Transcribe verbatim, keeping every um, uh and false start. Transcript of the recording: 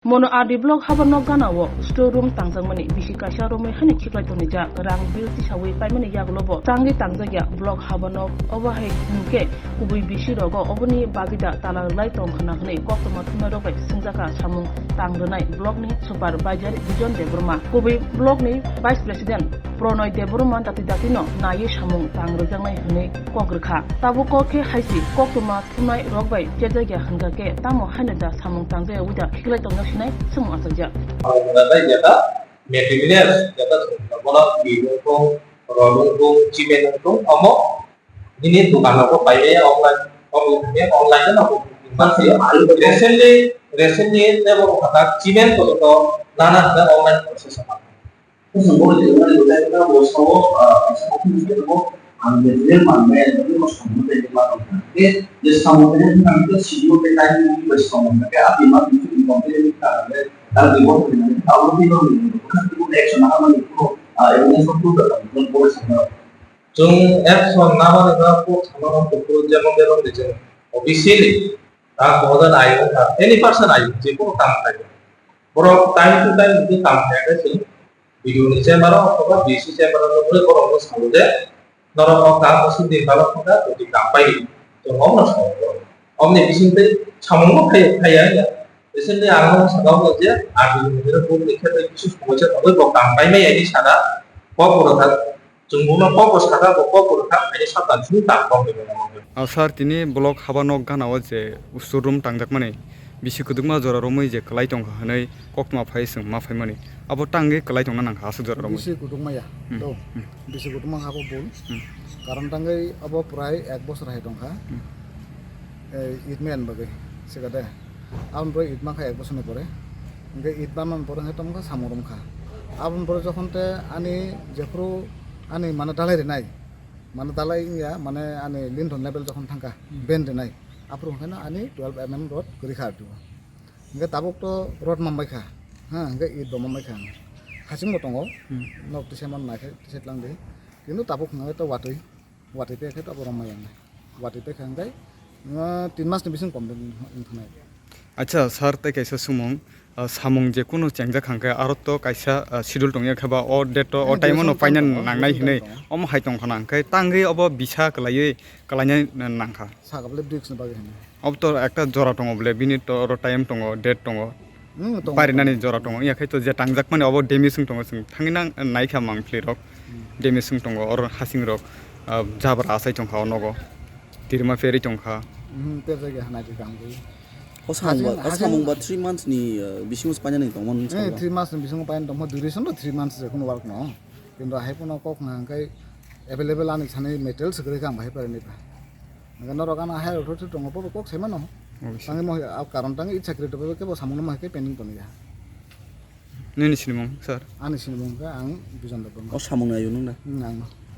Mono R D block habanok gana o store room tangjakmani bisi kaisa romwi haino khiklai tonijak. Rang bill tisawi paimani yagulo bo tangwi tangjakya block habanok. Obo hai hwnkhe kubui bisi rogo oboni bagwi da tala rwlai tong khna hwnwi koktwma thumnairok bai swngjakha samung tang rwnai block ni supervisor Bijon Debbarma, kubui block ni vice president Pronoy Debbarma dati dati no naiwi samung tang rwjaknai hwnwi kok rwkha. Tabuk kok khe haisi koktwma thumnai rok bai chejakya hwnkha khe tamo haino da samung tangjaya wi da khiklai tongna sinai swngmung achajak. Ang hwnna tei jeta materials, jeta bono twi wngthung, rod wngthung, cement wngthung, omo nini dukan rogo paimaya online, omo online no booking mansi. Recently, recently tebo khatak cement ko to nana hwnna online process ma. Chwng bo je wngmani bwsai wngkha, bo sao, ah, kaisa office ni bo ang material manmaya, bo samung tei ma tongkha. Tei je samung tei wngkha, ang khe sini bo tei time ni bai samung tei a bima bisu ni company ni kha ang khe, ah, bima ni kha ang khe, abo ni bo ni kha, bo action na mani ko, ah, evidence of proof da, bo bo sa. Chwng action na mani kha, ko sama ko ko jemon jemon de chwng officially, ah, ko da ai wngkha, any person ai, je ko kam khai. Borok time to time hwnkhe tang khlai khe chwng B D O ni chamber o othoba D C chamber o nugwi borokno sao je, "Norok o kam bwswk din balok thangkha, twi kam pai di." Chwng omono sao borok. Omoni bisingtwi samungo phai, phaiya ya. Recently ang no sakha je, R D O ni bidire buk ni khe tei kisu somoisa tongwi bo kam pai maya hinwi sana kok bo rwkha. Chwng bono kok bo sakha, bo kok bo rwkha, haino sakha chwng tang kok ni. Ah, sir, tini block haba nok gana o je store room tangjakmani bisi kwdwkma jora romwi je kwlai tongkha hwnwi koktwma phai chwng ma phaimani. Abo tangwi kwlai tongna nangkha aswk jora romwi. Bisi kwdwkma ya. Hmm. Do. Hmm. Bisi kwdwkma habo bul. Hmm. Karon tangwi abo prai ek bosor hai tongkha. Hmm. Eh, itmen bagwi. Sikade. Aboni pore itma kha ek bosor ni pore. Hingke itma man pore hingke tongkha samung romkha. Aboni pore jokhon te ani jephuru ani mane dalai rinai. Mane dalai wngya, mane ani linton level jokhon thangkha, hmm, band rinai. Aphuru hwnkhe no ani twelve M M rod kwrwi kha artio. Hwnkhe tabuk to rod manbai kha, ha, hwnkhe it bo manbai kha. Hasing bo tongo, hmm, nok tisa man naikhe tisa tlang di. Kintu tabuk hwnkhe to watwi, watwi pekhe to abo rombai yang. Watwi pekha hwnkhe, ah, tin mas ni bising complete wng thangnai. Acha, sir, tei kaisa sumung, ah, samung je kunu chengjak hwnkhe aro to kaisa, ah, schedule tongya khe ba o date o, eh, time o no paina nangnai hinwi omo hai tongkha na hwnkhe tangwi obo bisa kwlaiwi kwlainai nangkha. Sakha bole bricks ni bagwi hinwi. Obo to ekta jora tongo bole, bini to oro time tongo, date tongo. Hmm, tongo, parinani tongo. Jora tongo. Iya khai to je tangjak mani obo damage wng tongo, chwng thangwi nang naikha mangpli rok. Hmm. Damage wng tongo, oro hasing rok, ah, jabra asai tongkha o nogo. Tirma peri tongkha. Hmm, ter jagya hanai di gangwi. O samung ba, hasing, o samung ba three months ni, uh, bisingo painani tongmani. Eh, three months ni bisingo painani tongma duration do three months je kuno work no. Kintu hai pono kok na hwnkhe available ani sani material swkri kha ang bahai pore ni. Hwnkhe norok ano higher authority tongo, bobo kok sai mano. Obviously. Tangwi mo, ah, karon tangwi itsa kri to kebo samung no mo hai khe pending tongya. Nini sinimung, sir? Ani sinimung khe ang Bijon Debbarma. O samung nayo nung da? Hmm, ang no.